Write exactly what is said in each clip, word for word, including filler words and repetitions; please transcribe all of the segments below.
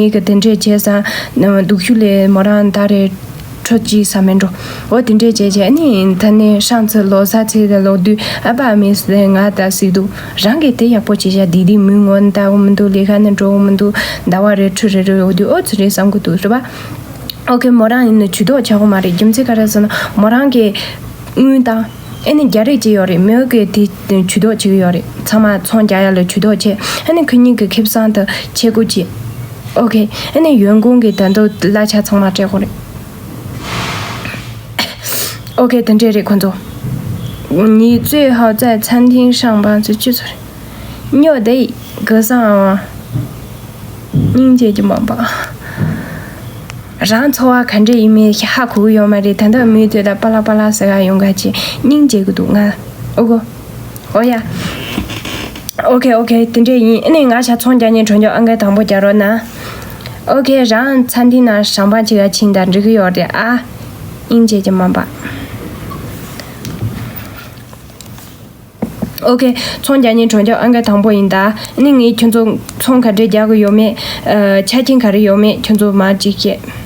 ངེད་ཀྱི་དེ་འདྲས་བྱས་ཙང་སྡུག་ཤུལ་ལས་མོ་རང་ད་རེས་ཁྲོ་ཅིག་ས་མེད་འགྲོ། འོ་དེ་འདྲས་བྱས་བྱས་ནི་ད་ནི་ཧྲང་ཚེ་ལོ་ས་ཚེ་དང་ལོ་དུས་ཨ་ཕ་མིས་ལས་ང་ད་སྲིད་འདུག་རང་གིས་དེ་ཡག་པོ་བྱེད་བྱ་དེ་དེ་མུས་ངོ་ལྟ་གོ་མི་འདུག་ལས་ཀ་ནི་འགྲོ་གོ་མི་འདུག་ཟླ་བ་རེ་ཁྲུ་རེ་རེ་འོ་དུས་ཨོ་ཚུ་རེད་བསམ་གི་འདུག་རེད་པ། ཨོ་ཁེ་མོ་རང་ཡིན་ནི་ཇུས་གཏོགས་བྱ་གོ་མ་རེད། རྒྱུ་མཚན་ག་རེ་ཟེར་ན་མོ་རང་གི་དངུལ་དང་ཨེ་ནི་རྒྱ་རིགས་ཅིག་ཡོད་རེད། མོས་གི་དེ་ཇུས་གཏོགས་བྱེད་ཀྱི་ཡོད་རེད། ཚང་མ་ཚོང་རྒྱག་ཡ་ལ་ཇུས་གཏོགས་བྱེད། ཨེ་ནི་ཁོ་གཉིས་ཀྱི་ཁེ་བཟང་དུ་ཆས་གོ་ཅི། ཨོ་ཁེ། ཨེ་ནི་ཡོན་ཀོང་གི་ད་དུང་གླ་ཆ་ཚང་མ་སྤྲད་གོ་རེད། ཨོ་ཁེ། དེ་འདྲས་རེད་ཁོ་ཚོ། 你最好在餐厅上班 ཟེར་ཅི་ཚོ་རེད། ཉོ་དེ་གི་སང་སྙིང་རྗེ་གི་མ་པ། རང་འཚོ་བ་ག་འདྲས་ཡིན་མིན་ཧ་གོ་གི་ཡོད་མ་རེད། ད་ལྟ་མིའི་དུས་ལ་པ་ལ་པ་ལ་ཟེར་ག་ཡོང་ག་ཅི་སྙིང་རྗེ་གི་འདུག་ང་། ཨོ་གོ། ཨོ་ཡ། ཨོ་ཁེ་ཨོ་ཁེ། དེ་འདྲས་ཡིན། ཨ་ནི་ང་ཞ་ཚོང་རྒྱག་ཉིན་གྲོང་ཆོག་ཨང་ཀའི་དང་པོ་རྒྱག་རོགས་གནང་། ཨོ་ཁེ། རང་ཚན་ཐིན་ནང་ཞང་པ་ཅིག་ག་ཕྱིན་དང་འགྲིག་གི་ཡོད་རེད་ཨ། སྙིང་རྗེ་གི་མ་པ། ཨོ་ཁེ། ཚོང་རྒྱག་ཉིན་གྲོང་ཆོག་ཨང་ཀའི་དང་པོ་ཡིན་ད། ཨ་ནི་ངས་ཁྱོད་ཚོ་ཚོང་ག་འདྲས་རྒྱག་གི་ཡོད་མེད། ཨ། ཆ་རྐྱེན་ག་རེ་ཡོད་མེད་ཁྱོད་ཚོ་མར་ཅིག་བཤད།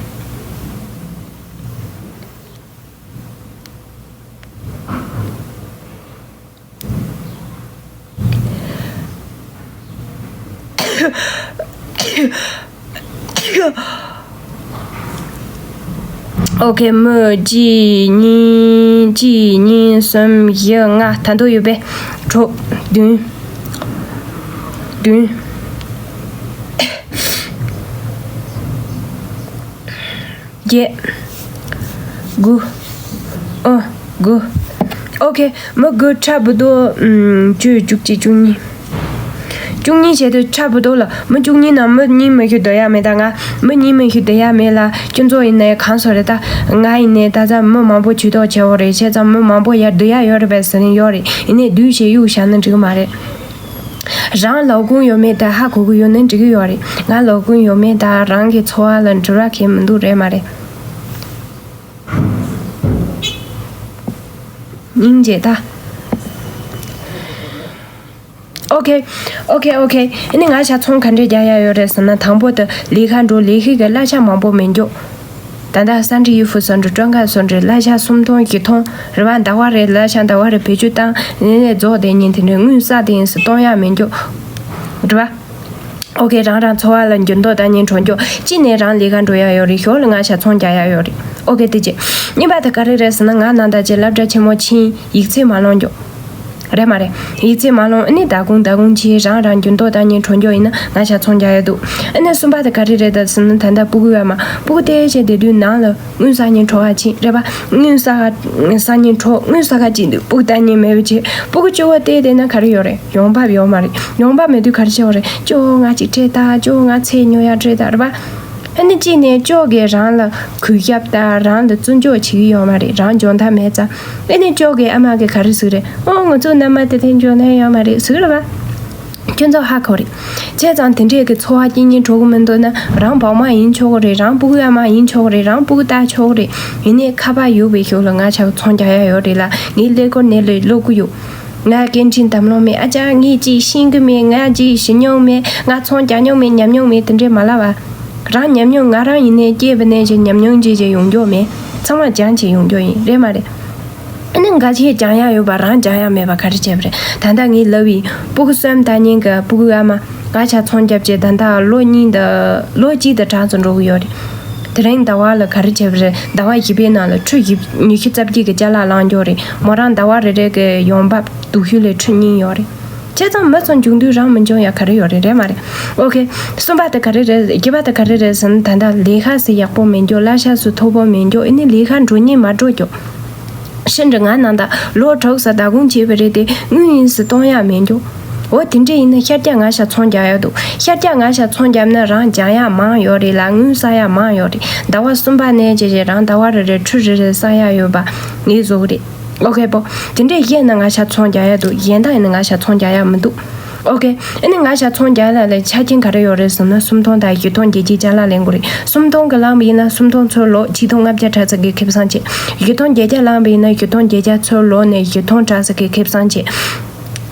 ཨོ་ཁེ། མི་གཅིག་གཉིས་གཅིག་གཉིས་གསུམ་བཞི་ལྔ། ད་དུང་ཡོད་པས། དྲུག་བདུན། བདུན། བརྒྱད། དགུ། ཨོ། དགུ། ཨོ་ཁེ། མི་དགུ་ཁྲ་བུ་དོ། ཨམ། བཅུ། བཅུ་གཅིག་བཅུ་གཉིས། བཅུ་གཉིས་བྱས་ཏེ་ཁྲ་བུ་དོ་ལ་མི་བཅུ་གཉིས་ནང་མི་གཉིས་མི་ཤི་སྡོད་ཡ་མེད་ད་ང་། མི་གཉིས་མི་ཤི་སྡོད་ཡ་མེད་ལ་ཁྱོད་ཚོ་ཡིན་ནའི་གང་སོ་རེད་ད། ང་ཡིན་ནའི་ད་ཙམ་མི་མང་པོ་ཇུས་གཏོགས་བྱེད་འོ་རེད། བྱས་ཙང་མི་མང་པོ་ཡར་སྡོད་ཡ་ཡོད་རེད་པས་ཟེར་ནས་ཡོད་རེད། ཡིན་ནའི་བསྡུས་བྱས་གཡུག་བཞག་ན་འགྲིག་གི་མ་རེད། རང་ལོག་གུང་ཡོད་མེད་ད་ཧ་གོ་གི་ཡོད་ན་འགྲིག་གི་ཡོད་རེད། ང་ལོག་གུང་ཡོད་མེད་ད་རང་གི་འཚོ་བ་ལ་འབྲེལ་བ་གང་མི་འདུག་རེད་མ་རེད། སྙིང་རྗེ་ད། ཨོ་ཁེ། ཨོ་ཁེ་ཨོ་ཁེ། ཨ་ནི་ང་ཞ་ཚོང་ག་འདྲས་རྒྱག་ཡ་ཡོད་རེད་ཟེར་ན་དང་པོ་དེ་ལས་ཀ་འགྲོ། ལས་ཀའི་གི་གླ་ཆ་མང་པོ་མི་འཇོག་ད་ལྟ་ས་འབྲི་ཡུ་ཧྥུ་སོན་འགྲོ་སྤྲོ་འགའ་སོན་འགྲོ་གླ་ཆ་སུམ་སྟོང་བཞི་སྟོང་རེ་བ་ཟླ་བ་རེ་གླ་ཆ་ཟླ་བ་རེ་བེད་སྤྱོད་བཏང་ནས་ནས་རྫོགས་དེ་ཉིན་དེ་འདྲའི་དངུལ་བསགས་དེ་ཡིན་ཟེར་གཏོང་ཡ་མི་འཇོག་རེད་བ། ཨོ་ཁེ། རང་རང་འཚོ་བ་ལ་འགྱུར་ལྡོག་བཏང་ཉིན་གྲོང་ཆོག་གཅིག་ནས་རང་ལས་ཀ་འགྲོ་ཡ་ཡོད་རེད། ཞོར་ལ་ང་ཞ་ཚོང་རྒྱག་ཡ་ཡོད་རེད། ཨོ་ཁེ། དེ་རྗེས་གཉིས་པ་དེ་ག་རེ་རེད་ཟེར་ན་ང་ནང་ད་ཅེ་སློབ་གྲྭ་ཆེན་མོ་ཕྱིན་ཡིག་ཚད་མ་ལོན་རྒྱུ། རེད་མ་རེད། ཡིག་ཚད་མ་ལོན་ཨ་ནི་ད་གུང་ད་གུང་ཕྱིན་རང་རང་འགྱུར་ལྡོག་བཏང་ཉིན་གྲོང་ཆོག་ཡིན་ན་ང་ཞ་ཚོང་རྒྱག་ཡ་འདུག་ཨ་ནི་གསུམ་པ་དེ་ག་རེ་རེད་ད་ཟེར་ན་ད་ལྟ་སྤུ་གུ་ཡོད་མ་སྤུ་གུ་དེ་བྱས་དེ་དུས་ནང་ལ་དངུལ་བསགས་ཉིན་གྲོ་བ་ཕྱིན་རེད་པ། དངུལ་བསགས་བསགས་ཉིན་གྲོ་དངུལ་བསགས་ག་ཅིག་འདུག་སྤུ་གུ་ལྟ་ཉིན་མེད་པ་བྱས་སྤུ་གུ་སྐྱོ་བོ་དེ་དེ་ན་ག་རེ་ཡོད་རེད། ཡོང་འབབ་ཡོད་མ་རེད། ཡོང་འབབ་མེད་དུས་ག་རེ་བྱེད་བ་རེད། སྐྱོ་བོ་ང་ཅིག་སྤྲད་ད། སྐྱོ་བོ་ང་ཚེ་ཉོ་ཡ་སྤྲད་ད་རེད་པ། ཨ་ནི་གཅིག་ནས་སྐྱོ་གིས་རང་ལ་གུས་ཞབས་དང་རང་ལ་བརྩི་འཇོག་བྱེད་ཀྱི་ཡོད་མ་རེད། རང་འཇོན་ཐང་མེད་ཙང་། ཨ་ནི་སྐྱོ་གིས་ཨ་མ་གིས་ག་རེ་ཟེར་རེད། ཨོ་ང་ཚོ་མནའ་མ་དེ་ཐེངས་འཇོན་ཐང་ཡོད་མ་རེད་ཟེར་རེད་པ། ཁྱོད་ཚོ་ཧ་གོ་རེད། བྱས་ཙང་དེ་འདྲས་ཀྱི་འཚོ་བ་སྐྱེལ་སྙིང་བྲོ་གི་མི་འདུག་ན་རང་བག་མ་ཡིན་ཆོག་གི་རེད། རང་སྤུ་གུ་ཨ་མ་ཡིན་ཆོག་གི་རེད། རང་སྤུ་གུ་ལྟ་ཆོག་གི་རེད། ཡིན་ནའི་ཁ་པར་ཡོད་པའི་ཤུགས་ལ་ང་ཆ་ཚོང་རྒྱག་ཡ་ཡོད་རེད་ལ་ངའི་ཀླད་ཀོར་ནས་ལོས་ཀློག་གི་ཡོད། ང་སྐད་འཕྲིན་དམ་ལོང་མེད། ཨ་ཅག་ངས་ཅིག་ཤེས་གི་མེད། ང་ཅིག་ཞི་མྱོང་མེད། ང་ཚོང་རྒྱག་མྱོང་མེད། ཉམས་མྱོང་མེད། དེ་འདྲས་མ་ལབ་པ། རང་ཉམས་མྱོང་ང་རང་ཡིན་ནའི་སྐྱེས་པ་ནས་ཅིག་ཉམས་མྱོང་ཅིག་ཅིག་ཡོང་རྒྱུ་མེད། ཚང་མ་སྦྱང་བྱས་ཡོང་རྒྱུ་ཡིན་རེད་མ་རེད། ཨ་ནི་འགའ་ཤས་སྦྱང་ཡ་ཡོད་པ་རང་སྦྱང་ཡ་མེད་པ་ག་རེ་བྱས་པ་རེད། ད་ལྟ་ངས་ལབ་ཡིན། སྤུ་གུ་གསུམ་ད་ཉིན་གི་སྤུ་གུ་ཨ་མ་ང་ཆ་ཚོང་རྒྱབ་བྱས་ད་ལྟ་ལོ་གཉིས་འདི་ལོ་གཅིག་དང་གྲངས་སུ་འགྲོ་གི་ཡོད་རེད། དེ་རིང་ཟླ་བ་ལ་ག་རེ་བྱས་པ་རེད། ཟླ་བ་བཞི་པའི་ནང་ལ་ཁྲི་བཞི་ཉི་ཤུ་རྩ་བརྒྱད་ཀྱི་ཅ་ལག་བླངས་རྒྱུ་རེད། མོ་རང་ཟླ་བ་རེ་རེ་གི་ཡོང་འབབ་སྡུག་ཤོས་ལས་ཁྲི་གཉིས་ཡོད་རེད། བྱས་ཙང་མི་ཚོ་འབྱུང་དུས་རང་མི་འབྱུང་ཡ་ག་རེ་ཡོད་རེད། རེད་མ་རེད། ཨོ་ཁེ། གསུམ་པ་དེ་ག་རེ་རེད། བརྒྱད་པ་དེ་ག་རེ་རེད་ཟེར་ན་ད་ལྟ་ལས་ཀ་ཟེར་ཡག་པོ་མི་འགྱོ། གླ་ཆ་ཟེར་མཐོ་པོ་མི་འགྱོ། ཨེ་ནི་ལས་ཀ་འགྲོ་ཉིན་མ་འགྲོ་འགྱོ། ཤིན་ཏུ་ང་ནང་ད་ལོ་དྲུག་ས་བདག་གུང་བྱས་པ་རེད་དེ་དངུལ་ཡིན་ཟེར་གཏོང་ཡ་མི་འགྱོ། འོ་དེ་འདྲས་ཡིན་ན་ཤར་རྒྱག་ང་ཤ་ཚོང་རྒྱག་ཡ་འདུག་ཤར་རྒྱག་ང་ཤ་ཚོང་རྒྱབ་ན་རང་སྦྱང་ཡ་མང་ཡོད་རེད་ལ་དངུལ་བསགས་ཡ་མང་ཡོད་རེད། ཟླ་བ་གསུམ་པ་ནས་བྱས་བྱས་རང་ཟླ་བ་རེ་རེ་ཁྲི་རེ་རེ་བསགས་ཡ་ཡོད་པ་ངས་བཟོ་གི་རེད། ཨོ་ཁེ་པོ། དེ་འདྲས་གཞན་ན་ང་ཤ་ཚོང་རྒྱག་ཡ་འདུག་གཞན་དག་ཡིན་ན་ང་ཤ་ཚོང་རྒྱག་ཡ་མི་འདུག་ཨོ་ཁེ། ཨ་ནི་ང་ཤ་ཚོང་རྒྱག་ཡ་ལ་ལས་ཆ་རྐྱེན་ག་རེ་ཡོད་རེད་ཟེར་ན་སུམ་སྟོང་དང་བཞི་སྟོང་བརྒྱད་བརྒྱའི་ཅ་ལག་ལེན་དགོས་རེད། སུམ་སྟོང་གི་བླངས་པ་ཡིན་ན་སུམ་སྟོང་ཚུར་ལོག་ཆིག་སྟོང་ལྔ་བརྒྱ་དྲག་ཙམ་གྱི་ཁེ་བཟང་བྱེད། བཞི་སྟོང་བརྒྱད་བརྒྱ་བླངས་པ་ཡིན་ན་བཞི་སྟོང་བརྒྱད་བརྒྱ་ཚུར་ལོག་ནས་བཞི་སྟོང་དྲག་ཙམ་གྱི་ཁེ་བཟང་བྱེད།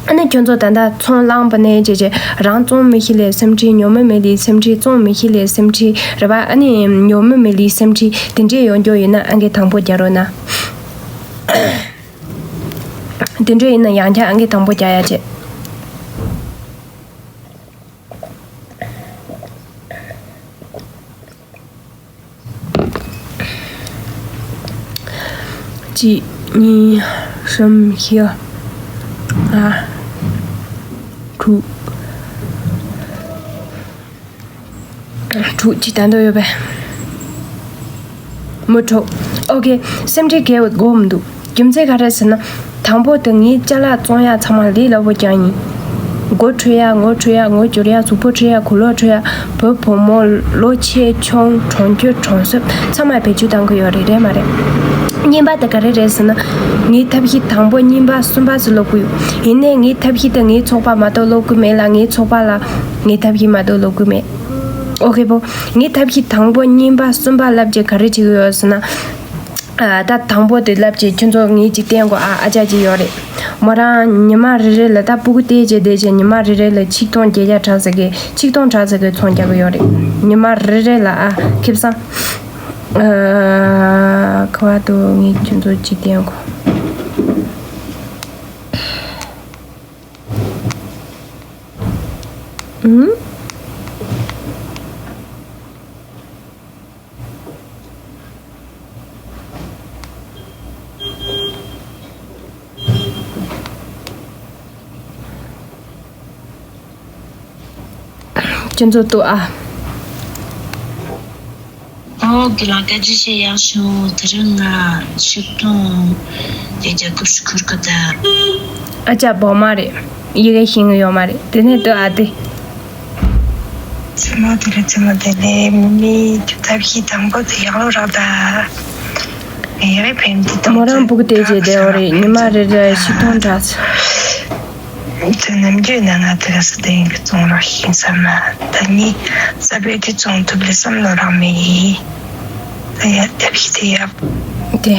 ཨ་ནི་ཁྱོད་ཚོ་ད་ལྟ་ཚོང་བླངས་པ་ནས་བྱས་བྱས་རང་བཙོང་མི་ཤེས་ལས་སེམས་ཁྲལ། ཉོ་མི་མེད་ལས་སེམས་ཁྲལ། བཙོང་མི་ཤེས་ལས་སེམས་ཁྲལ་རེད་པ། ཨ་ནི་ཉོ་མི་མེད་ལས་སེམས་ཁྲལ་དེ་འདྲས་ཡོང་རྒྱུ་ཡིན་ན་ཨང་ཀི་དང་པོ་རྒྱག་རོགས་གནང་། དེ་འདྲས་ཡིན་ན་ཡང་བསྐྱར་ཨང་ཀི་དང་པོ་རྒྱག་ཡ་བྱེད། གཅིག་གཉིས། གསུམ། བཞི། ལྔ། དྲུག་དྲུག་ཅིག་ད་འདོད་ཡོད་པས། མི་དྲུག་ཨོ་ཁེ། སེམས་ཁྲལ་གས་དགོས་མི་འདུག་རྒྱུ་མཚན་ག་རེ་ཟེར་ན། དང་པོ་དེ་ངའི་ཅ་ལག་བཙོང་ཡ་ཚང་མ་ལས་སླ་པོ་རྐྱང་ཡིན། སྒོ་འཁྲུད་ཡ། ངོ་འཁྲུད་ཡ། ངོ་སྒྱུར་ཡ། གཟུགས་པོ་འཁྲུད་ཡ། གོས་ལོག་འཁྲུད་ཡ། བུ་བུ་མོ་ལོ་ཆེ་ཆུང་གྲོང་ཁྱེར་གྲོང་གསེབ་ཚང་མ་བེད་སྤྱོད་གཏང་གི་ཡོད་རེད། རེད་མ་རེད། གཉིས་པ་དེ་ག་རེ་རེད་ཟེར་ན། ངའི་ཐབས་ཤེས་དང་པོ་གཉིས་པ་གསུམ་པ་ཟེར་ལབ་གི་ཡོད། ཡིན་ནའི་ངའི་ཐབས་ཤེས་དེ་ངའི་ཚོགས་པ་མ་གཏོགས་ལབ་གི་མེད་ལ། ངའི་ཚོགས་པ་ལ་ངའི་ཐབས་ཤེས་མ་གཏོགས་ལབ་གི་མེད། ཨོ་ཁེ་པོ། ངའི་ཐབས་ཤེས་དང་པོ་གཉིས་པ་གསུམ་པ་ལབ་རྗེས་ག་རེ་བྱེད་ཀྱི་ཡོད་ཟེར་ན། ཨ། ད་དང་པོ་དེ་ལབ་རྗེས་ཁྱོད་ཚོ་ངས་ཅིག་བསྟན་དགོས། ཨ། ཨ་ཅག་ཅིག་ཡོད་རེད། མོ་རང་ཉི་མ་རེ་རེ་ལ་ད་སྤུ་གུ་བལྟས་རྗེས་བསྡད་རྗེས་ཉི་མ་རེ་རེ་ལ་ཆིག་སྟོང་བརྒྱད་བརྒྱ་ཕྲག་ཙམ་གྱི་ཆིག་སྟོང་ཕྲག་ཙམ་གྱི་ཚོང་རྒྱག་གི་ཡོད་རེད། ཉི་མ་རེ་རེ་ལ། ཨ། ཁེ་བཟང་། ཨ། ག་བ་དུ་ངས་ཁྱོད་ཚོ་ཅིག་བསྟན་དགོས། ཨུམ། ཁྱེད་ཚོ་ལྟོས་ཨ། ཨོ་དགེ་ལགས། བཀའ་དྲིན་ཆེ། ཡག་ཤོས། དེ་རིང་ང་ཆིག་སྟོང་བརྒྱད་བརྒྱ་དགུ་བཅུ་ཁུར་གི་ད། ཨ་ཅག་བོག་མ་རེད། ཡི་གེ་ཤེས་ཀྱི་ཡོད་མ་རེད། དེ་ནས་ལྟོས་ཨ་དེ། ཚེ་མ་དེ་ལས་ཚེ་མ་དེ་ལས་མི་མི་ཐབས་ཤེས་དང་པོ་དེ་ཡག་ལོ་རག་ད། ངའི་རེ་ཕན་དེ་དང་མོ་རང་སྦུག་དེ་རྗེས་བསྡད་ཡོད་རེད། ཉི་མ་རེ་རེ་ཆིག་སྟོང་འདྲ། དེ་ནམ་རྒྱུན་ན་ང་དེ་ག་ས་དེང་གི་བཙོང་རོགས་ཤིང་བསམ་ན། ད་ནི་ས་བོན་དེ་བཙོང་ཐུབ་ལེ་བསམ་བློ་རང་མེད་ཡིན། ད་ཡ་ཐབས་ཤེས་དེ་ཡག་དེ།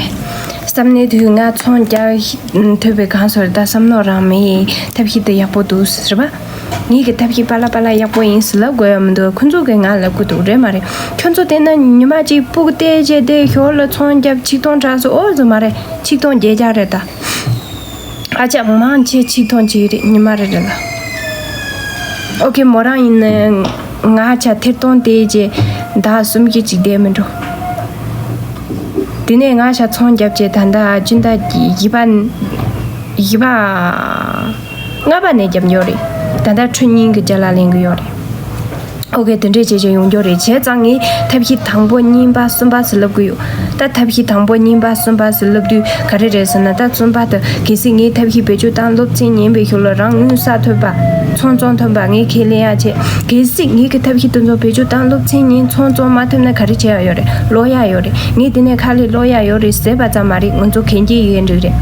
བསམ་ནས་དུས་ང་ཚོང་རྒྱག་ཐུབ་པའི་གང་སོར་ད་བསམ་བློ་རང་མེད། ཐབས་ཤེས་དེ་ཡག་པོ་འདུག་ཟེར་བ། ངེད་ཀྱི་ཐབས་ཤེས་པ་ལ་པ་ལ་ཡག་པོ་ཡིན་ཟེར་ལབ་དགོས་ཡ་མི་འདུག་ཁོ་ཚོ་གིས་ང་ལབ་གི་འདུག་རེད་མ་རེད། ཁྱོད་ཚོ་དེ་ན་ཉི་མ་གཅིག་སྤུ་གུ་བལྟས་རྗེས་དེ་ཞོར་ལ་ཚོང་རྒྱབ་ཆིག་སྟོང་དྲག་སོང་། ཨོ་ཙི་མ་རེད། ཆིག་སྟོང་བརྒྱད་བརྒྱ་རེད་ད། ཨ་ཅག་མང་ཆེ་ཆིག་སྟོང་གཅིག་རེད། ཉི་མ་རེ་རེ་ལ། ཨོ་ཁེ། མོ་རང་ཡིན་ན་ང་ཆ་ཐེར་གཏོང་དེ་རྗེས་ཟླ་གསུམ་བཞི་གཅིག་བསྡད་མི་འགྲོ། དེ་ནས་ང་ཆ་ཚོང་རྒྱབ་རྗེས་ད་ལྟ་སྤྱི་ཟླ་བཞི་པ། བཞི་པ། ལྔ་པ་ནས་རྒྱབ་འགྱོ་རེད། ད་ལྟ་ཁྲི་གཉིས་ཀྱི་རྒྱ་ལ་ལེན་གི་ཡོད་རེད། ཨོ་ཁེ། དེ་འདྲས་བྱས་བྱས་ཡོང་རྒྱུ་རེད། བྱས་ཙང་ངས་ཐབས་ཤེས་དང་པོ་གཉིས་པ་གསུམ་པ་ཟེར་ལབ་གི་ཡོད། ད་ཐབས་ཤེས་དང་པོ་གཉིས་པ་གསུམ་པ་ཟེར་ལབ་དུས་ག་རེ་རེད་ཟེར་ན། ད་གསུམ་པ་དེ་གལ་སྲིད་ངས་ཐབས་ཤེས་བེད་སྤྱོད་བཏང་སློབ་ཚན་ཉན་པའི་ཤུགས་ལ་རང་དངུལ་བསགས་ཐུབ་པ། ཚོང་བཙོང་ཐུབ་པ་ངས་ཁས་ལེན་ཡ་བྱེད། གལ་སྲིད་ངས་ཀྱི་ཐབས་ཤེས་དེ་ཚོ་བེད་སྤྱོད་བཏང་སློབ་ཚན་ཉན། ཚོང་བཙོང་མ་ཐུབ་ན་ག་རེ་བྱེད་ཡ་ཡོད་རེད། ལོག་ཡ་ཡོད་རེད། ངས་དེ་ནས་ཁ་ལས་ལོག་ཡ་ཡོད་རེད་ཟེར་བ་ཙམ་མ་རེད། ང་ཚོ་གན་རྒྱའི་ཡི་གེ་འགྲིག་རེད།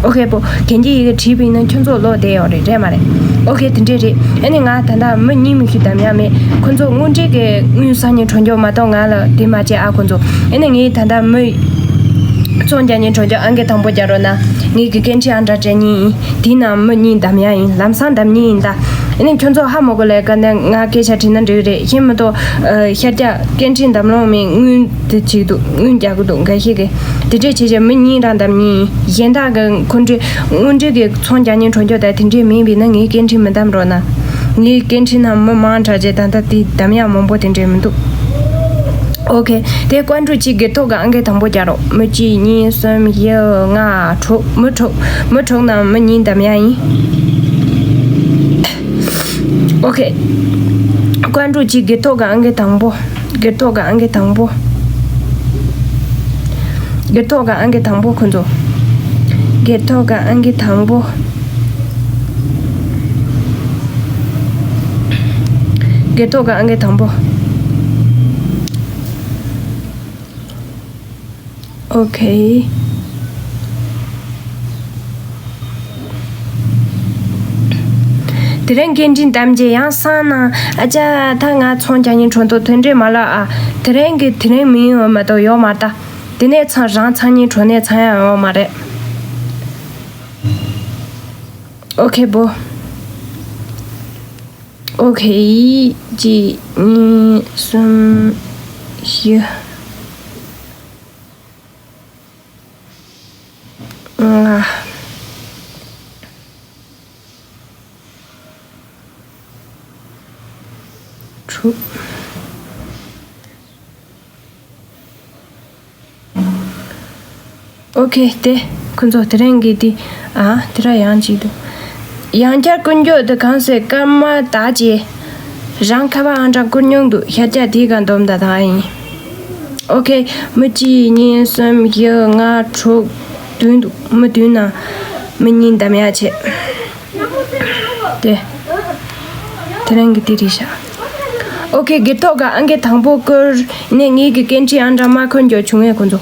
ཨོ་ཁེ་པོ། གན་རྒྱའི་ཡི་གེ་བྲིས་པ་ཡིན་ན་ཁྱོད་ཚོ་ལོག་བསྡད་ཡོད་རེད། རེད་མ་རེད། ཨོ་ཁེ། དེ་འདྲས་རེད། ཨ་ནི་ང་ད་ལྟ་མི་གཉིས་མི་ཤི་དམ་ཡ་མེད། ཁོ་ཚོ་དངོས་འབྲེལ་གྱི་དངུལ་བསགས་ཉིན་གྲོང་འཇོག་མ་གཏོགས་ང་ལ་དེ་མ་བྱེད་ཨ་ཁོ་ཚོ། ཨ་ནི་ངས་ད་ལྟ་མི་ཚོང་རྒྱག་ཉིན་གྲོང་འཇོག་ཨང་ཀི་དང་པོ་རྒྱག་རོགས་གནང་། ངས་ཀྱི་སྐད་འཕྲིན་ཨང་གྲངས་སྤྲད་ཉིན་ཡིན། དེའི་ནང་མི་གཉིས་དམ་ཡ་ཡིན། ལམ་སང་དམ་ཉིན་ཡིན་ད། ཨ་ནི་ཁྱོད་ཚོ་ཧ་མ་གོ་ལས་ཀ་ནས་ང་སྐད་ཆ་དྲིས་ན་འགྲིག་རེད། ཤེས་མི་ཐུབ། ཤར་རྒྱག་སྐད་འཕྲིན་དམ་ལོང་མེད། དངུལ་དེ་བྱེད་འདུག་དངུལ་རྒྱག་གི་འདུག་འགའ་ཤས་ཀྱིས། དེ་འདྲས་བྱས་བྱས་མི་གཉིས་རང་དམ་གཉིས་གཞན་དག་གི་ཁོ་འདྲའི་དངོས་འབྲེལ་གྱི་ཚོང་རྒྱག་ཉིན་གྲོང་འཇོག་དང་དེ་འདྲས་མིན་པས་ན་ངའི་སྐད་འཕྲིན་མི་དམ་རོགས་གནང་། ངའི་སྐད་འཕྲིན་ནང་མི་མང་དྲགས་བྱས་ད་ལྟ་དེ་དམ་ཡག་མང་པོ་དེ་འདྲས་མི་འདུག་ཨོ་ཁེ། དེ་ཀོན་ཀྲུ་གཅིག་སྒེར་ཐོག་གི་ཨང་ཀི་དང་པོ་རྒྱག་རོགས། མི་གཅིག་གཉིས་གསུམ་བཞི་ལྔ་དྲུག་མི་དྲུག་མི་དྲུག་ནང་མི་གཉིས་དམ་ཡག་ཡིན། ཨོ་ཁེ། ཀོན་ཀྲུ་གཅིག་སྒེར་ཐོག་གི་ཨང་ཀི་དང་པོ། སྒེར་ཐོག་གི་ཨང་ཀི་དང་པོ། སྒེར་ཐོག་གི་ཨང་ཀི་དང་པོ་ཁོ་ཚོ། སྒེར་ཐོག་གི་ཨང་ཀི་དང་པོ། སྒེར་ཐོག་གི་ཨང་ཀི་དང་པོ། ཨོ་ཁེ། དེ་རིང་སྐད་འཕྲིན་དམ་རྗེས་ཡང་སང་ན། ཨ་ཅག་ད་ང་ཚོང་རྒྱག་ཉིན་གྲོང་ཐོག་དོན་འབྲས་མ་ལགས་ཨ། དེ་རིང་གི་དེ་རིང་མི་ཡོང་མ་གཏོགས་ཡོད་མ་རེད་ད། དེ་ནས་ཚང་རང་ཚང་ཉིན་གྲོ་ནས་ཚང་ཡང་ཡོད་མ་རེད། ཨོ་ཁེ་པོ། ཨོ་ཁེ། གཅིག་གཉིས་གསུམ་བཞི་ལྔ། དྲུག་ཨོ་ཁེ། དེ་ཁོ་ཚོ་དེ་རིང་གི་དེ། ཨ། དེ་ར་ཡང་གཅིག་འདུག་ཡང་བསྐྱར་བསྐུར་རྒྱུ་དེ་གང་ཟེར། སྐར་མ་དག་ཅེ། རང་ཁ་བ་ཨང་གྲངས་བསྐུར་མྱོང་འདུག་ཤར་རྒྱག་དེའི་སྒང་སྡོམ་ད་ད་ཡིན། ཨོ་ཁེ། མི་གཅིག་གཉིས་གསུམ་བཞི་ལྔ་དྲུག་བདུན་འདུག་མི་བདུན་ནང་མི་གཉིས་འདམ་ཡག་བྱས། དེ། དེ་རིང་གི་དེ་རེད་ཤག་ཨོ་ཁེ། སྒེར་ཐོག་ག་ཨང་ཀི་དང་པོ་བསྐུར་ནས་ངེད་ཀྱི་སྐད་འཕྲིན་ཨང་གྲངས་མ་འཁོར་འགྱོ་བྱུང་ངས་ཁོ་ཚོ།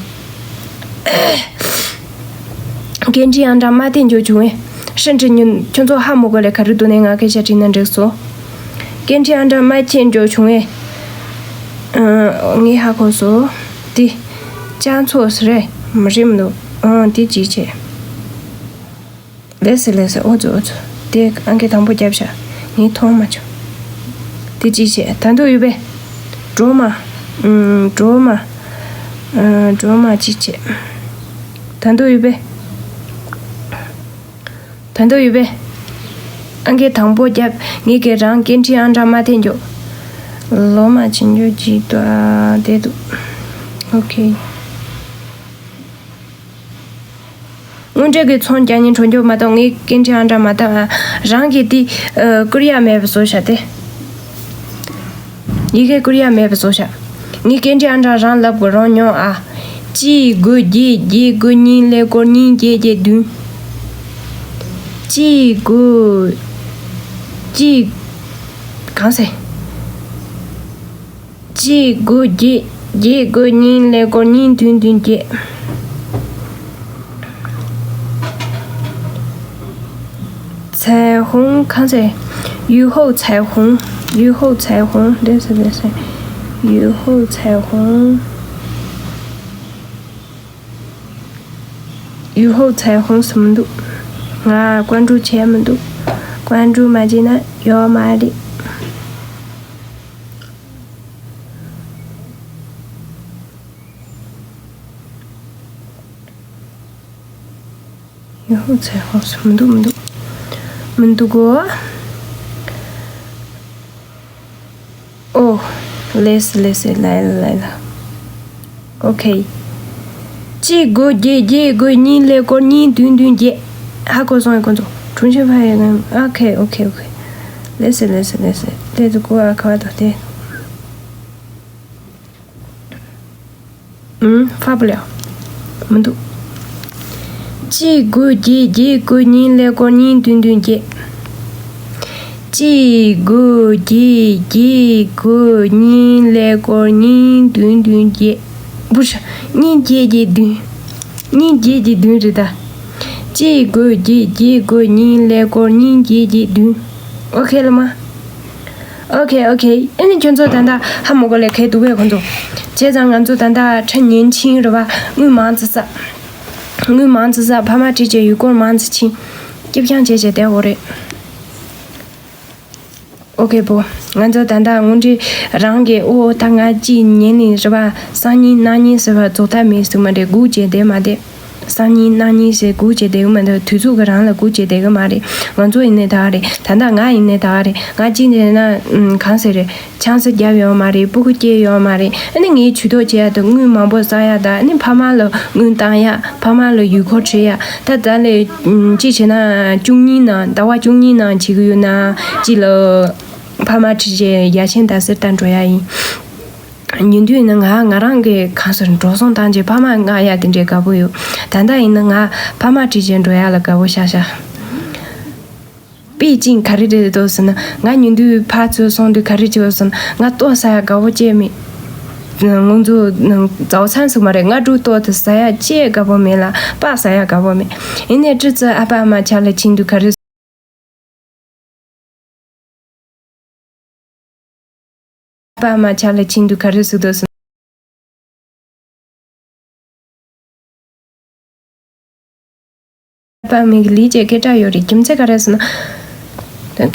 སྐད་འཕྲིན་ཨང་གྲངས་མ་འཐེན་འགྱོ་བྱུང་ངས། ཧྲིན་ཀྲིན་ཉིན་ཁྱོད་ཚོ་ཧ་མ་གོ་ལས་ག་རེ་འདུག་ནས་ང་སྐད་ཆ་དྲིས་ན་འགྲིག་སོ། སྐད་འཕྲིན་ཨང་གྲངས་མ་འཐེན་འགྱོ་བྱུང་ངས། ཨ། ངས་ཧ་གོ་སོ། དེ། ཅང་ཚོ་སི་རེད། མ་རེད་མི་འདུག་ཨང་དེ་ཅི་བྱས། ལེ་སི་ལེ་སི། ཨོ་ཙི་ཨོ་ཙི། དེ་ཨང་ཀི་དང་པོ་བརྒྱབ་ཤག་ངས་མཐོང་མ་བྱུང་། དེ་ཅི་བྱས། ད་འདུག་ཡོད་པས། འགྲོ་མ། ཨུམ། འགྲོ་མ། ཨ། འགྲོ་མ་ཅི་བྱས། ད་འདུག་ཡོད་པས། ད་འདུག་ཡོད་པས། ཨང་ཀི་དང་པོ་བརྒྱབ། ངས་ཀྱི་རང་སྐད་འཕྲིན་ཨང་གྲངས་མ་འཐེན་འགྱོ། ལོ་མ་ཆེན་འགྱོ་ཅི་ཏོ་ཨ་དེ་འདུག་ཨོ་ཁེ། དངོས་འབྲེལ་གྱི་ཚོང་རྒྱག་ཉིན་གྲོང་འགྱོ་མ་གཏོགས་ངའི་སྐད་འཕྲིན་ཨང་གྲངས་མ་བཏང་ཨ། རང་གི་དེ། ཨ། བསྐུར་ཡ་མེད་པ་བཟོ་བྱ་སྟེ། ཡི་གེ་བསྐུར་ཡ་མེད་པ་བཟོ་བྱ། ངའི་སྐད་འཕྲིན་ཨང་གྲངས་རང་ལབ་དགོས་རང་མྱོང་ཨ། གཅིག་དགུ་བརྒྱད་བརྒྱད་དགུ་གཉིས་ཀླད་ཀོར་གཉིས་བརྒྱད་བརྒྱད་བདུན། གཅིག་དགུ། གཅིག་གང་ཟེར། གཅིག་དགུ་བརྒྱད་བརྒྱད་དགུ་གཉིས་ཀླད་ཀོར་གཉིས་བདུན་བདུན་བརྒྱད།彩虹གང་ཟེར།雨后彩虹། 雨后彩虹། འདི་ཟེར་འདི་ཟེར། 雨后彩虹། 雨后彩虹 ཟེར་མི་འདུག་ང་关注བྱས་མི་འདུག关注མ་བྱས་ན་ཡོད་མ་རེད། 雨后彩虹 ཟེར་མི་འདུག་མི་འདུག་མི་འདུག་གོ། ཨོ། ལེས་ལེས་ལེས་ལ་ལ་ལ། ཨོ་ཁེ། གཅིག་དགུ་བརྒྱད་བརྒྱད་དགུ་གཉིས་ཀླད་ཀོར་གཉིས་བདུན་བདུན་བརྒྱད། ཧ་གོ་སོང་ཡ་ཁོང་ཚོ། 重新发一个。ཨོ་ཁེ་ཨོ་ཁེ་ཨོ་ཁེ། ལེས་ལེས་ལེས་ལེས། ལེས་ཀོ་ཨ་ཁ་བ་དོ་ཏེ། ཨུམ། 发不了。 མི་འདུག་གཅིག་དགུ་བརྒྱད་བརྒྱད་དགུ་གཉིས་ཀླད་ཀོར་གཉིས་བདུན་བདུན་བརྒྱད། གཅིག་དགུ་བརྒྱད་བརྒྱད་དགུ་གཉིས་ཀླད་ཀོར་གཉིས་བདུན་བདུན་བརྒྱད། བུ་ཤ། གཉིས་བརྒྱད་བརྒྱད་བདུན། གཉིས་བརྒྱད་བརྒྱད་བདུན་རེད་ད། གཅིག་དགུ་བརྒྱད་བརྒྱད་དགུ་གཉིས་ཀླད་ཀོར་གཉིས་བརྒྱད་བརྒྱད་བདུན། ཨོ་ཁེ་ལ་མ། ཨོ་ཁེ་ཨོ་ཁེ། ཨ་ནི་ཁྱོད་ཚོ་ད་ལྟ་ཧ་མ་གོ་ལས་གལ་འདུག་གས་ཁོང་ཚོ། བྱས་ཙང་ང་ཚོ་ད་ལྟ་ཁྲི་ཉིན་ཆིང་རེད་བ། དངུལ་མང་ཙི་ས། དངུལ་མང་ཙི་ས། ཕ་མ་ཁྲིད་བྱས་ཡུལ་སྐོར་མང་ཙི་ཕྱིན། སྐྱིད་པོ་ཅང་བྱས་བྱས་བསྡད་འོ་རེད། ཨོ་ཁེ་པོ། ང་ཚོ་ད་ལྟ་དངོས་འབྲེལ་རང་གི་ཨོ་ད་ང་ཅི་ཉན་ནི་རེད་བ། སང་ཉིན་གནངས་ཉིན་ཟེར་བ་རྫོགས་མཐའ་མེད་ཟེར་མ་རེད། སྒུག་བྱས་བསྡད་མ་བསྡད། སང་ཉིན་གནངས་ཉིན་ཟེར་སྒུག་བྱས་བསྡད་ཀྱི་མ་འདུག་དུས་ཚོད་ཀྱི་རང་ལ་སྒུག་བྱས་བསྡད་ཀྱི་མ་རེད། ང་ཚོ་ཡིན་ནའི་ད་ག་རེད། ད་ལྟ་ང་ཡིན་ནའི་ད་ག་རེད། ང་གཅིག་ནས་ན་ཨུམ་གང་ཟེར་རེད། ཆང་ས་བརྒྱབ་ཡོད་མ་རེད། སྤུ་གུ་སྐྱེས་ཡོད་མ་རེད། ཨ་ནི་ངའི་ཇུས་གཏོགས་བྱེད་ཡ་དང་དངུལ་མང་པོ་བསགས་ཡ་དང་། ཨ་ནི་ཕ་མ་ལ་དངུལ་བཏང་ཡ། ཕ་མ་ལ་ཡུལ་སྐོར་བྱེད་ཡ། ད་ད་ལས་ཨུམ་གཅིག་བྱས་ན་བཅུ་གཉིས་ནང་ཟླ་བ་བཅུ་གཉིས་ནང་བྱེད་ཀྱི་ཡོད་ན་གཅིག་ལ་ཕ་མ་ཁྲིད་བྱས་ཡ་ཆེན་ད་སེར་ད་འགྲོ་ཡ་ཡིན། ཉིན་དུས་ནི་ང་ང་རང་གི་གང་ཟེར་འགྲོ་སོང་བཏང་རྗེས་ཕ་མ་མངགས་ཡ་དེ་འདྲའི་དགའ་པོ་ཡོད། ད་ལྟ་ཡིན་ན་ང་ཕ་མ་ཁྲིད་བྱས་འགྲོ་ཡ་ལ་དགའ་པོ་ཤག་ཤག་པེ་ཅིང་ག་རེ་རེད་འདུག་ཟེར་ན། ང་ཉིན་དུས་ཕར་ཚུར་སོང་དུས་ག་རེ་བྱེད་ཟེར་ན། ང་ལྟོ་ཟ་ཡ་དགའ་པོ་ཅིག་མེད། ང་ཚོ་ཟའོ་ཚན་ཟེར་མ་རེད། ང་དྲུག་ལྟོ་དེ་ཟ་ཡ་ཅིག་དགའ་པོ་མེད་ལ། སྤགས་ཟ་ཡ་དགའ་པོ་མེད། ཡིན་ནའི་ཏྲི་ཙི་ཨ་ཕ་ཨ་མ་ཆ་ལ་ཕྱིན་དུས་ག་རེ། ཨ་ཕ་ཨ་མ་ཆ་ལ་ཕྱིན་དུས་ག་རེ་ཟེར་འདུག་ཟེར་ན། པ་མིག་ལི་ཅེ་སྐད་གྲགས་ཡོད་རེད། རྒྱུ་མཚན་ག་རེ་ཟེར་ན།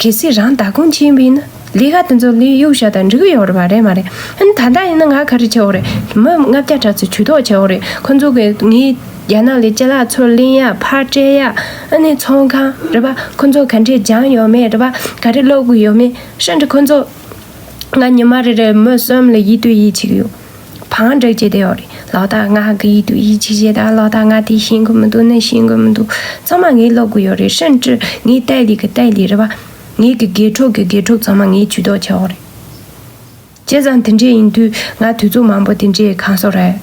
གལ་སྲིད་རང་བདག་སྐྱོང་བྱེད་ཡིན་པ་ཡིན་ན་ལས་ཀ་དེ་ཚོ་ལས་གཡུག་བཞག་དང་འགྲིག་གི་ཡོད་རེད་པ། རེད་མ་རེད། ཨ་ནི་ད་ལྟ་ཡིན་ན་ང་ག་རེ་བྱེད་དགོས་རེད། མི་ལྔ་བརྒྱ་དྲུག་ཅུ་ཇུས་གཏོགས་བྱེད་དགོས་རེད། ཁོ་ཚོ་གི་ངའི་རྒྱ་ནག་ལ་ཅ་ལག་ཚུར་ལེན་ཡ། ཕར་སྤྲད་ཡ། ཨ་ནི་ཚོང་ཁང་རེད་པ། ཁོ་ཚོ་ག་འདྲས་སྦྱངས་ཡོད་མེད་རེད་པ། ག་རེ་ཀློག་དགོས་ཡོད་མེད་ཧྲན་ཏེ་ཁོ་ཚོ། ང་ཉི་མ་རེ་རེ་མི་གསུམ་ལ་ཡིད་དུ་ཡིད་ཆེས་ཀྱི་ཡོད། བང་སྒྲིག་བྱས་བསྡད་ཡོད་རེད། ལོག་ལྟ་ང་གི་ཡིད་དུ་ཡིད་ཆེས་བྱས། ད་ལོག་ལྟ་ང་དེ་ཤེས་ཀྱི་མི་འདུག་ནི་ཤེས་ཀྱི་མི་འདུག་ཚང་མ་ངས་ཀློག་དགོས་ཡོད་རེད། ཧྲན་ཏེ་ངའི་ལྟ་ལས་ཀྱི་ལྟ་ལས་རེད་པ། ངའི་གི་དགེ་ཕྲུག་གི་དགེ་ཕྲུག་ཚང་མ་ངའི་ཇུས་གཏོགས་བྱེད་ཡོད་རེད། བྱས་ཙང་དེ་འདྲས་ཡིན་དུས་ང་དུས་ཚོད་མང་པོ་དེ་འདྲས་གང་སོ་རེད།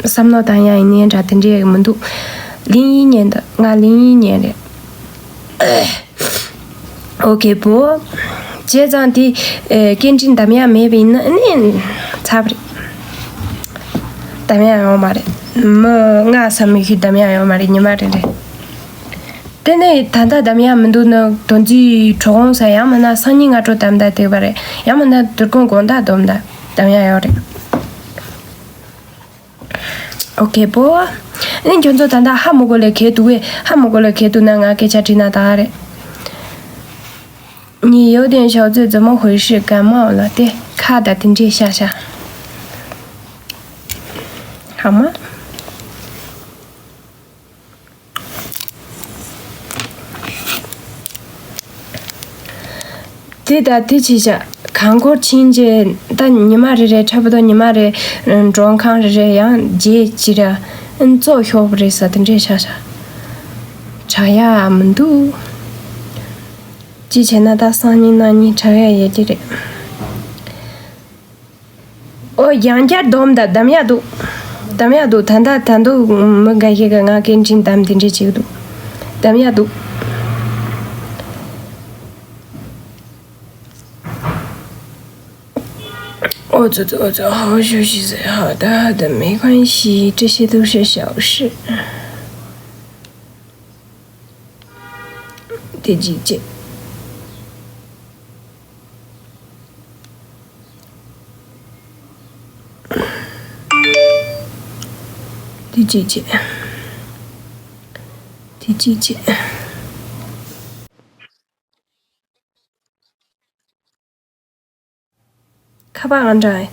བསམ་བློ་བཏང་ཡ་ཡིན་ནའི་འདྲ་དེ་འདྲས་མི་འདུག་ལིན་ཡིན་ཉན་ད། ང་ལིན་ཡིན་ཉན་རེད། ཨོ་ཁེ་པོ། བྱས་ཙང་དེ་ཨེ་སྐད་འཕྲིན་འདམ་ཡག་མེད་པ་ཡིན་ན་ཨ་ནི་ཚར་བ་རེད། འདམ་ཡག་ཡོད་མ་རེད། མི་ལྔ་ཙམ་མི་ཤོད་འདམ་ཡག་ཡོད་མ་རེད། ཉི་མ་རེ་རེ། དེ་ནས་ད་ལྟ་འདམ་ཡག་མི་འདུག་ན་དོན་རྩིས་གྲོགས་གོང་ས་ཡང་མིན་ན་སང་ཉིན་སྔ་དྲོ་འདམ་ད་འགྲིག་པ་རེད། ཡང་མིན་ན་དུས་འཁོར་དགོང་དག་འདམ་ད་འདམ་ཡག་ཡོད་རེད། ཨོ་ཁེ་པོ། ཨ་ནི་ཁྱོད་ཚོ་ད་ལྟ་ཧ་མ་གོ་ལེ་གལ་འདུག་གས། ཧ་མ་གོ་ལེ་གལ་འདུག་ན་ང་སྐད་ཆ་དྲིས་ན་ད་རེད། 你有点小嘴怎么回事？感冒了。དེ་ཁ་ད་དེ་འདྲས་ཤ་ཤ། ཧ་མ། དེ་ད་དེ་ཅི་བྱ། གང་སྐོར་ཕྱིན་རྗེས་ད་ཉི་མ་རེ་རེ་འཕྲལ་བུ་དང་ཉི་མ་རེ་མགྲོན་ཁང་རེ་རེ་ཡང་རྗེས་ཅི་ར་ཨན་ཙོག་ཤོག་རེད་ས་དེ་འདྲས་ཤ་ཤ། དྲག་ཡ་མི་འདུག་ཅི་བྱས་ན་ད་སང་ཉིན་གནངས་ཉིན་དྲག་ཡ་ཡོད་ཀྱི་རེད། ཨོ་ཡང་བསྐྱར་སྡོམ་ད། འདམ་ཡག་འདུག་འདམ་ཡག་འདུག་ད་ལྟ་ད་འདུག་མི་འགའ་ཞིག་གི་ང་སྐད་འཕྲིན་འདམ་དེ་འདྲས་བྱེད་ཀྱི་འདུག་འདམ་ཡག་འདུག 我这这这好休息是好的，好的，没关系，这些都是小事。第几节？第几节？第几节？ ཁ་པར་ཨང་གྲངས།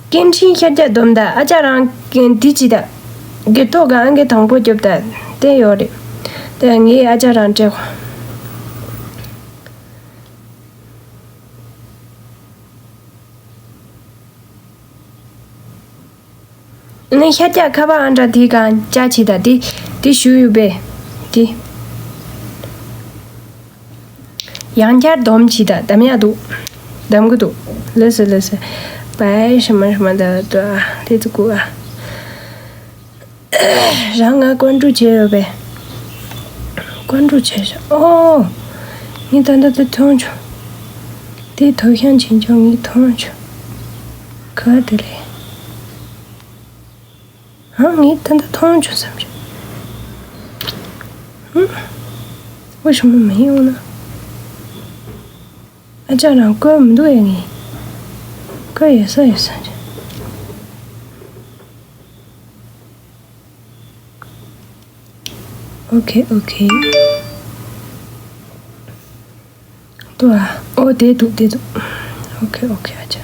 སྐད་འཕྲིན་ཤར་རྒྱག་སྡོམ་ད། ཨ་ཅག་རང་གི་འདི་ཅི་ད། སྒེར་ཐོག་གི་ཨང་ཀི་དང་པོ་རྒྱོབ་ད། དེ་ཡོད་རེད། དེ་ངའི་ཨ་ཅག་རང་སྤྲད། ནི་ཤར་རྒྱག་ཁ་པར་ཨང་གྲངས་དེའི་སྒང་བཅར་བྱེད་ད། དེ་དེ་ཞུ་ཡོད་པས། དེ། ཡང་བསྐྱར་སྡོམ་བྱེད་ད། འདམ་ཡག་འདུག་འདམ་གི་འདུག་ལགས་སོ་ལགས་སོ། བའི་ཧྲི་མ་ཧྲི་མ་ད་ད་དེ་ཚོ་གུ་ཨ། རང་ང་ཀོན་ཀྲུ་བྱས་ཡོད་པས། ཀོན་ཀྲུ་བྱས་ཤག་ཨོ། ངས་ད་ལྟ་དེ་མཐོང་བྱུང་། དེ་ཐོ་ཤང་ཆེན་ཆུང་ངས་མཐོང་བྱུང་། ག་དེ་རེད། ཨ་ངས་ད་ལྟ་མཐོང་བྱུང་བསམ་བྱུང་། ཧུམ། 为什么没有呢？ ཨ་ཅག་རང་བཀོད་མི་འདུག་ཨེ། ངས་བཀོད་ཡོད་ས་ཡོད་ས་རེད། ཨོ་ཁེ་ཨོ་ཁེ། འདུག་ཨ། ཨོ་དེ་འདུག་དེ་འདུག་ཨོ་ཁེ་ཨོ་ཁེ། ཨ་ཅག་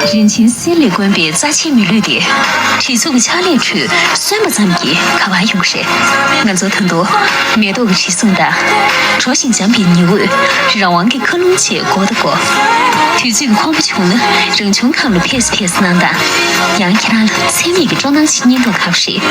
རིན་ཆེན་གསེར་ལས་དཀོན་པའི་རྩ་ཆེའི་མི་ལུས་དེ། གྲིབ་ཚུགས་ཆག་ལས་ཁྲོད་སོན་པ་ཙམ་གྱིས་ག་པར་ཡོང་གི་རེད། ང་ཚོ་ད་དུང་མེ་ཏོག་གི་དྲི་བསུང་དང་། གྲོ་བཞིན་འཇམ་པའི་ཉི་འོད། རང་དབང་གི་མཁའ་རླུང་བཅས་མགོ་དང་མགོ། དུས་ཚོད་ཁོམ་པ་བྱུང་ན་རང་བྱུང་ཁམས་ལ་ཕེབས་ཕེབས་གནང་དང་། ཡང་ཁྱེད་རང་ལ་ཚད་མེད་ཀྱི་སྤྲོ་སྣང་ཞིག་སྙིང་ཐག་པ་རེད།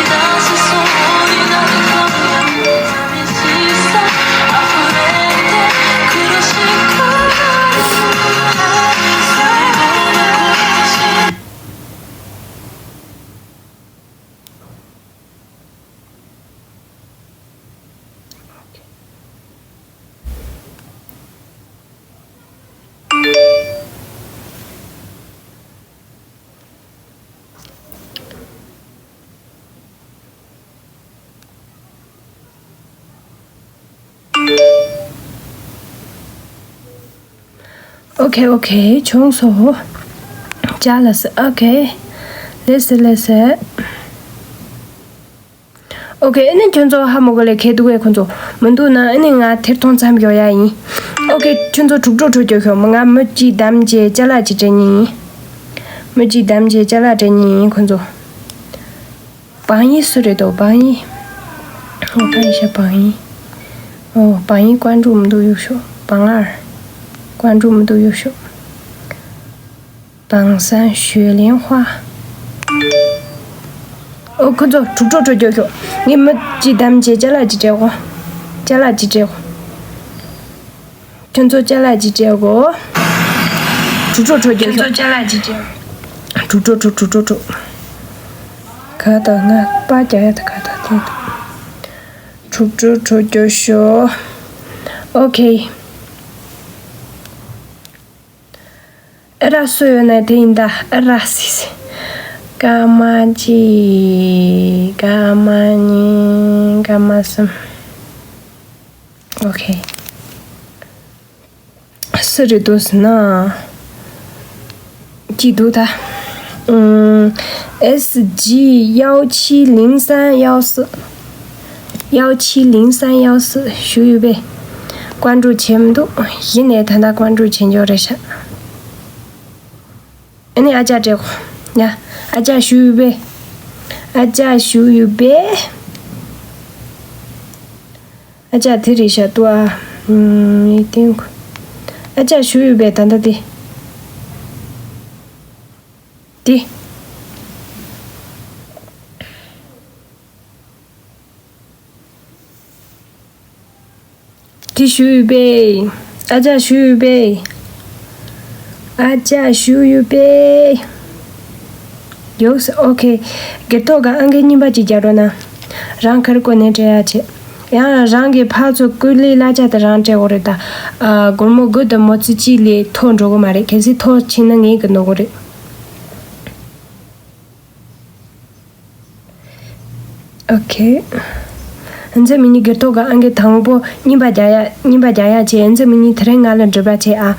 ཨོ་ཁེ་ཨོ་ཁེ། བྱུང་སོང་། ཅ་ལག་ཟེར། ཨོ་ཁེ། ལེ་སི་ལེ་སི། ཨོ་ཁེ། ཨ་ནི་ཁྱོད་ཚོ་ཧ་མ་གོ་ལེ་ཁེ་འདུག་གས། ཁོ་ཚོ་མི་འདུག་ན་ཨ་ནི་ང་ཐེར་ཐོང་མཚམས་འཇོག་ཡ་ཡིན། ཨོ་ཁེ། ཁྱོད་ཚོ་དྲུག་སྒྲོ་འཕྲོ་རྒྱོབ་ཤོག། ང་མི་གཅིག་བདམས་བྱས་ཅ་ལག་ཅིག་སྤྲད་མཁན་ཡིན། མི་གཅིག་བདམས་བྱས་ཅ་ལག་སྤྲད་མཁན་ཡིན་ཁོ་ཚོ། བང་ཡི་སུ་རེད་དོ། བང་ཡི། ཨོ་བང་ཡི་ཤ། བང་ཡི། ཨོ་བང་ཡི། ཀོན་ཀྲུག་མི་འདུག་གཡུག་ཤོག། བང་ཨར། ཀོན་ཀྲུག་མི་འདུག་གཡུག་ཤོག། བང་སན་ཞུས་ལིན་ཧྭ། ཨོ་ཁོ་ཚོ་དྲུག་སྒྲོ་འཕྲོ་རྒྱོབ་ཤོག། ངས་མི་གཅིག་བདམས་བྱས་ཅ་ལག་ཅིག་སྤྲད་གོ། ཅ་ལག་ཅིག་སྤྲད་གོ། ཁྱོད་ཚོ་ཅ་ལག་ཅིག་སྤྲད་གོ། དྲུག་སྒྲོ་འཕྲོ་རྒྱོབ་ཤོག། ཁྱོད་ཚོ་ཅ་ལག་ཅིག་སྤྲད་གོ། དྲུག་སྒྲོ་འཕྲོ། དྲུག་སྒྲོ་འཕྲོ། ག་ད་ང་པ་རྒྱག་ཡ་ད་ག་ད་དེ་ད། དྲུག་སྒྲོ་འཕྲོ་རྒྱོབ་ཤོག། ཨོ་ཁེ། ཨ་ར་སུ་ཡོད་ན་དེ་ཡིན་ད། ཨ་ར་སི་སི། སྐར་མ་གཅིག། སྐར་མ་གཉིས། སྐར་མ་གསུམ། ཨོ་ཁེ། སུ་རེད་འདུག་ཟེར་ན། གཅིག་འདུག་ད། ཨུམ། S G幺七零三幺四། 幺七零三幺四ཞུ་ཡོད་པས། ཀོན་ཀྲུག་བྱེད་མི་འདུག། གཞི་ནས་ད་ལྟ་ཀོན་ཀྲུག་བྱེད་འཇོག་རེད་ཤག། ཨ་ནི་ཨ་ཅག་སྤྲད་གོ། ཡ། ཨ་ཅག་ཞུ་ཡོད་པས། ཨ་ཅག་ཞུ་ཡོད་པས། ཨ་ཅག་དེ་རེད་ཤག་ཏུ་ཨ། ཨུམ། ཡིག་སྟེང་གོ། ཨ་ཅག་ཞུ་ཡོད་པས་ད་ལྟ་དེ། དེ། དེ་ཞུ་ཡོད་པས། ཨ་ཅག་ཞུ་ཡོད་པས། ཨ་ཅག་ཞུ་ཡོད་པས། ཡོག་སི། ཨོ་ཁེ། སྒེར་ཐོག་ག་ཨང་ཀི་རྙིང་པ་ཅིག་རྒྱག་རོགས་གནང་། རང་ག་རེ་གོ་ནས་སྤྲད་ཡ་བྱེད། ཡང་རང་གི་ཕར་ཚུར་སྐུ་ལས་གླ་ཆ་དེ་རང་སྤྲད་དགོས་རེད་ད། ཨ། སྒོར་མོ་དགུ་དང་མོ་ཙི་གཅིག་ལས་མཐོ་འགྲོ་གི་མ་རེད། གལ་སྲིད་མཐོ་ཕྱིན་ན་ངས་གི་ནོར་གི་རེད། ཨོ་ཁེ། ཨ་ནི་མི་ཉིད་སྒེར་ཐོག་གི་ཨང་ཀི་དང་པོ་རྙིང་པ་རྒྱག་ཡ། རྙིང་པ་རྒྱག་ཡ་བྱེད། ཨ་ནི་མི་ཉིད་དེ་རིང་ང་ལ་འབྲེལ་བ་བྱེད་ཨ།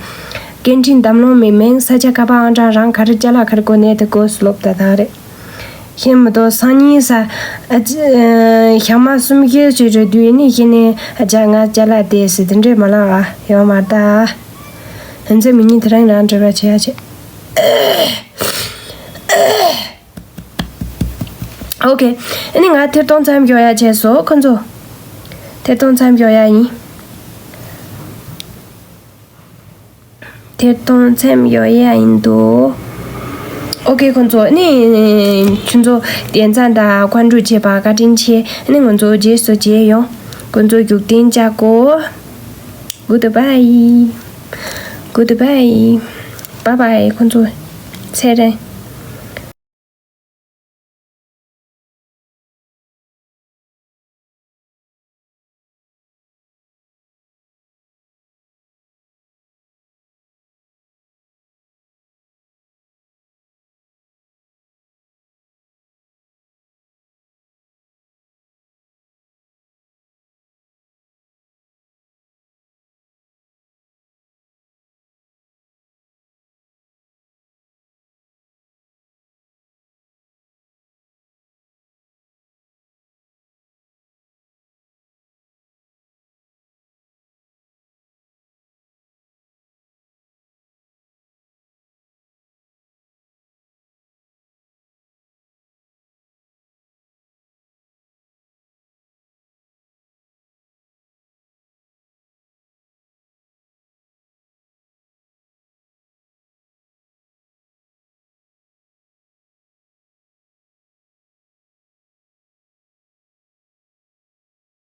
སྐད་འཕྲིན་བདམས་ལོང་མི་མིང་། ས་ཆ། ཁ་པར་ཨང་གྲངས། རང་ག་རེ་ཅ་ལག་ག་རེ་གོ་ནས་དེ་གོ་སློབ་ད་ད་རེད། ཤེས་མི་འདུག། སང་ཉིན་གཟའ། ཨ་ཙི། ཨ། ཞག་མ་གསུམ་བཞི་ཅིག་རེད་དུས་ནི་གཞི་ནས་ཨ་ཅག་ང་ཅ་ལག་དེ་ཟེར་དེ་འདྲས་མ་ལབ་ཨ། ཡོང་མ་ད། ཨ་ནི་མི་ཉིད་དེ་རིང་རང་འབྲེལ་བ་བྱེད་ཡ་བྱེད། ཨོ་ཁེ། ཨ་ནི་ང་ཐེར་གཏོང་མཚམས་འཇོག་ཡ་བྱས་སོ་ཁོ་ཚོ། ཐེར་གཏོང་མཚམས་འཇོག་ཡ་ཡིན། ཐེར་གཏོང་མཚམས་འཇོག་ཡ་ཡིན་འདུག། ཨོ་ཁེ། ཁོ་ཚོ་ཨ་ནི་ཁྱོད་ཚོ་དེ་ཚང་དང་ཀོན་ཀྲུག་བྱེད་པ་བཀའ་དྲིན་ཆེ། ཨ་ནི་ང་ཚོ་རྗེས་སུ་མཇལ་ཡོང་། ཁོ་ཚོ་རྒྱུག་སྟེང་བཅར་གོ། Goodbye། Goodbye། Bye bye། ཁོ་ཚོ་ཚེ་རིང་།